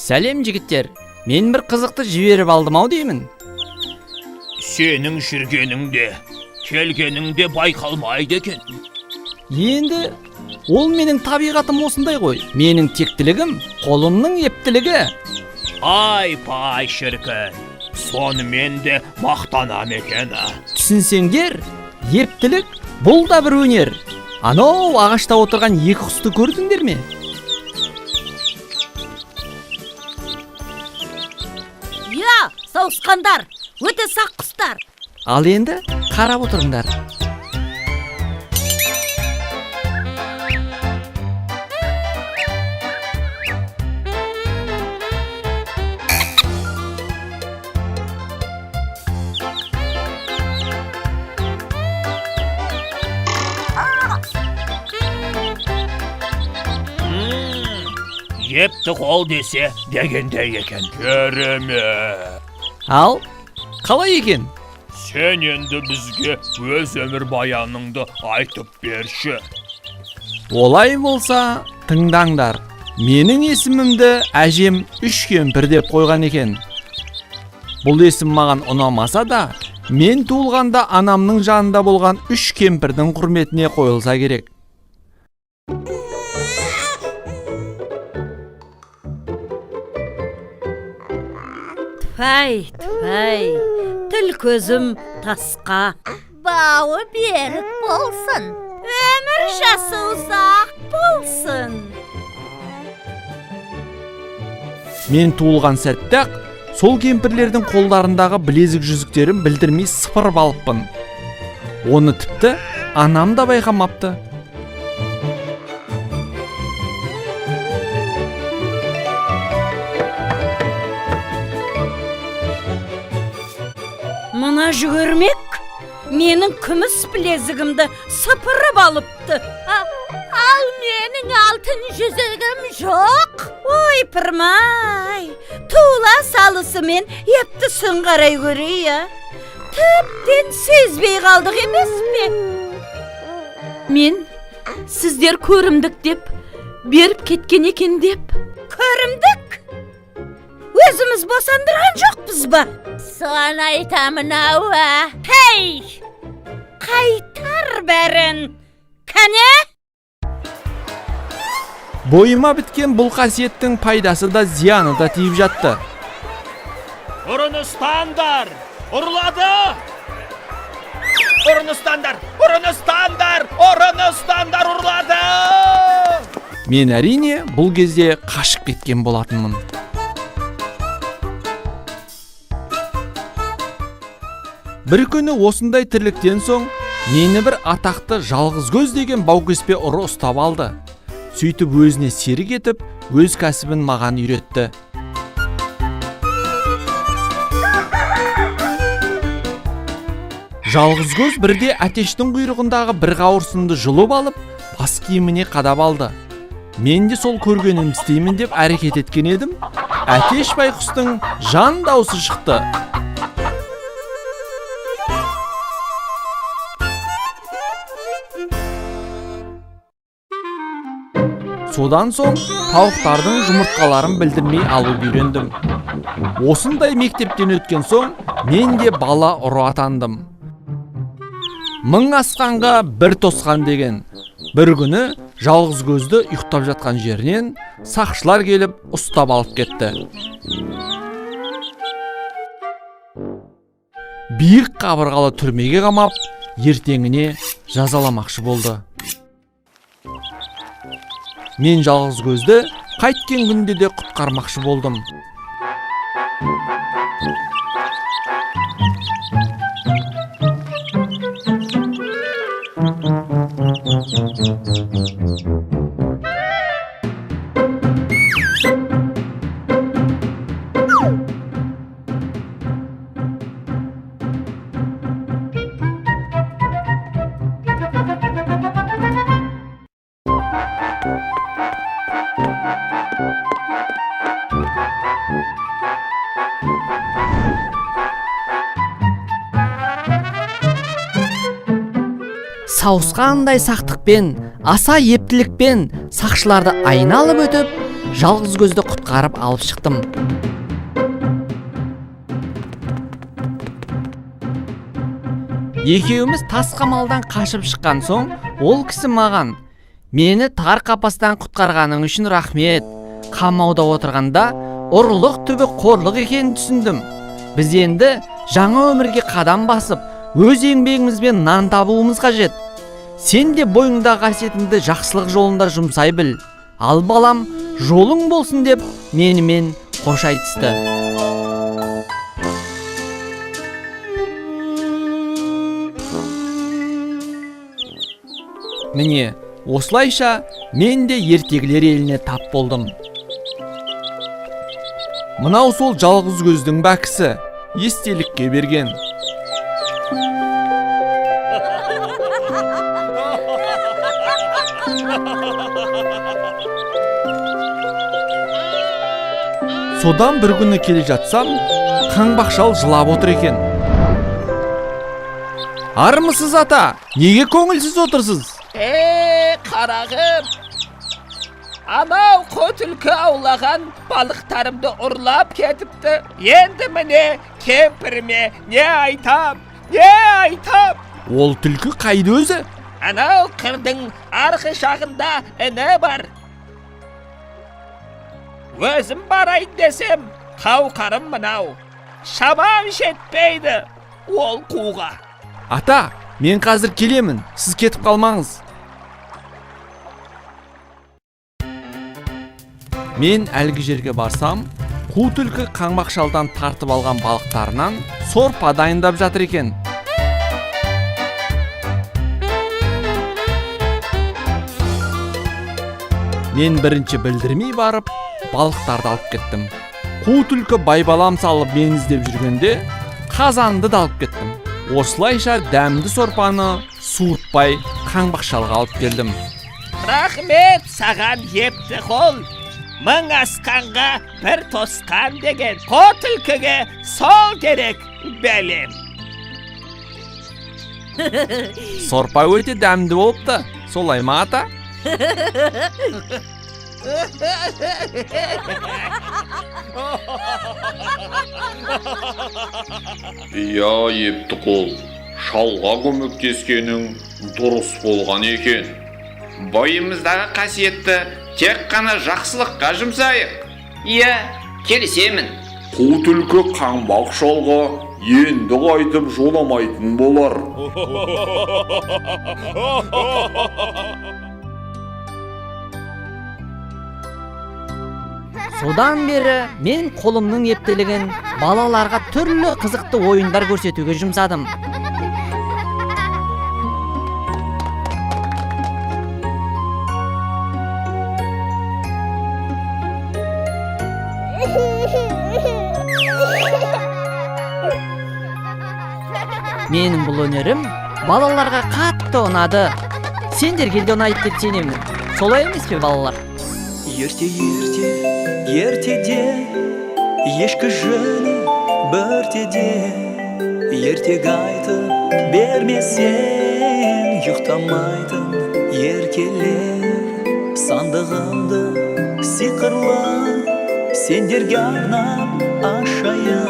Сәлем, жігіттер! Мен бір қызықты жіберіп алдым ау деймін. Сенің жүргенің де, келгенің де байқалмайды екен. Енді ол менің табиғатым осындай ғой. Менің тектілігім — қолымның ептілігі. Ай пай, шіркін, сонымен де мақтанам екен, а? Түсінсеңдер, ептілік — бұл да бір өнер. Анау ағашта отырған екі құсты көрдіңдер ме? Иә, сауысқандар, өте сақ құстар. Ал енді қарап отырыңдар. Епті қол десе дегендей екен, керемет. Ал қалай екен? Сен енді бізге өз өмірбаяныңды айтып берші. Олай болса, тыңдаңдар. Менің есімімді әжем Үш кемпір деп қойған екен. Бұл есім маған ұнамаса да, мен туылғанда анамның жанында болған үш кемпірдің құрметіне қойылса керек. Тфәй, тфәй, тіл көзім тасқа. Бауы берік болсын. Өмір жасы ұзақ болсын. Мен туылған сәтте ақ сол кемпірлердің қолдарындағы білезік, жүзіктерін білдірмей сыпырып алыппын. Оны тіпті анам да байқамапты. Мына жүгірмек менің күміс білезігімді сыпырып алыпты. Ал менің алтын жүзігім жоқ. Ой, пырмай, туыла салысымен ептісін қарай көрей, а? Тіптен сезбей қалдық емес пе? Мен сіздер көрімдік деп беріп кеткен екен деп. Көрімдік? Өзіміз босандырған жоқпыз ба? Соны айтамын ау, ә. Хей! Қайтар бәрін! Кәне? Бойыма біткен бұл қасиеттің пайдасы да, зияны да тиіп жатты. Ұрыны ұстаңдар! Ұрлады! Ұрыны ұстаңдар! Ұрыны ұстаңдар! Ұрыны ұстаңдар! Ұрлады! Мен, әрине, бұл кезде қашып кеткен болатынмын. Бір күні осындай тірліктен соң мені бір атақты Жалғыз көз деген баукеспе ұры ұстап алды. Сөйтіп, өзіне серік етіп, өз кәсібін маған үйретті. Жалғыз көз бірде Әтештің құйрығындағы бір қауырсынды жұлып алып, бас киіміне қадап алды. Мен де сол көргенімді істеймін деп әрекет еткен едім, Әтеш байқұстың жан даусы шықты. Содан соң тауықтардың жұмыртқаларын білдірмей алуды үйрендім. Осындай мектептен өткен соң мен де бала ұры атандым. Мың асқанға бір тосқан деген, бір күні Жалғыз көзді ұйықтап жатқан жерінен сақшылар келіп, ұстап алып кетті. Биік қабырғалы түрмеге қамап, ертеңіне жазаламақшы болды. Мен Жалғыз көзді қайткен күнде де құтқармақшы болдым. Сауысқандай сақтықпен, аса ептілікпен сақшыларды айналып өтіп, Жалғыз көзді құтқарып алып шықтым. Екеуміз тас қамалдан қашып шыққан соң, ол кісі маған: «Мені тар қапастан құтқарғаның үшін рахмет. Қамауда отырғанда ұрлық түбі қорлық екенін түсіндім. Біз енді жаңа өмірге қадам басып, өз еңбегімізбен нан табуымыз қажет. Сен де бойыңдағы қасиетіңді жақсылық жолында жұмсай біл. Ал балам, жолың болсын», – деп менімен қош айтысты. Міне, осылайша мен де ертегілер еліне тап болдым. Мынау сол жалғыз көздің бәкісі, естелікке берген. Содан бір күні келе жатсам, Қаңбақ шал жылап отыр екен. Армысыз, ата! Неге көңілсіз отырсыз? Е, қарағым, анау қу түлкі аулаған балықтарымды ұрлап кетіпті. Енді міне, кемпіріме не айтам, не айтам? Ол түлкі қайда өзі? Анау қырдың арғы жағында іні бар. Өзім барайын десем, қауқарым мынау, шамам жетпейді ол қуға. Ата, мен қазір келемін, сіз кетіп қалмаңыз. Мен әлгі жерге барсам, қу түлкі Қаңбақ шалдан тартып алған балықтарынан сорпа дайындап жатыр екен. Мен бірінші білдірмей барып, балықтарды алып кеттім. Қу түлкі байбалам салып мені іздеп жүргенде, қазанды да алып кеттім. Осылайша дәмді сорпаны суытпай Қаңбақ шалға алып келдім. Рахмет саған, епті қол! Мың асқанға бір тосқан деген, қу түлкіге сол керек, бәлем. Сорпа өте дәмді болыпты, солай ма, ата? Иә, епті қол, шалға көмектескенің дұрыс болған екен. Бойымыздағы қасиетті тек қана жақсылыққа жұмсайық. Иә, келісемін. Қу түлкі Қаңбақ шалға енді қайтып жоламайтын болар. Содан бері мен қолымның ептілігін балаларға түрлі қызықты ойындар көрсетуге жұмсадым. Менің бұл өнерім балаларға қатты ұнады. Сендерге де ұнайды деп сенемін. Солай емес пе, балалар? Ерте, ерте, ертеде, ешкі жүні біртеде. Ертегі айтып бермесең, ұйықтамайтын еркелер. Сандығымды сиқырлы сендерге арнап ашайын.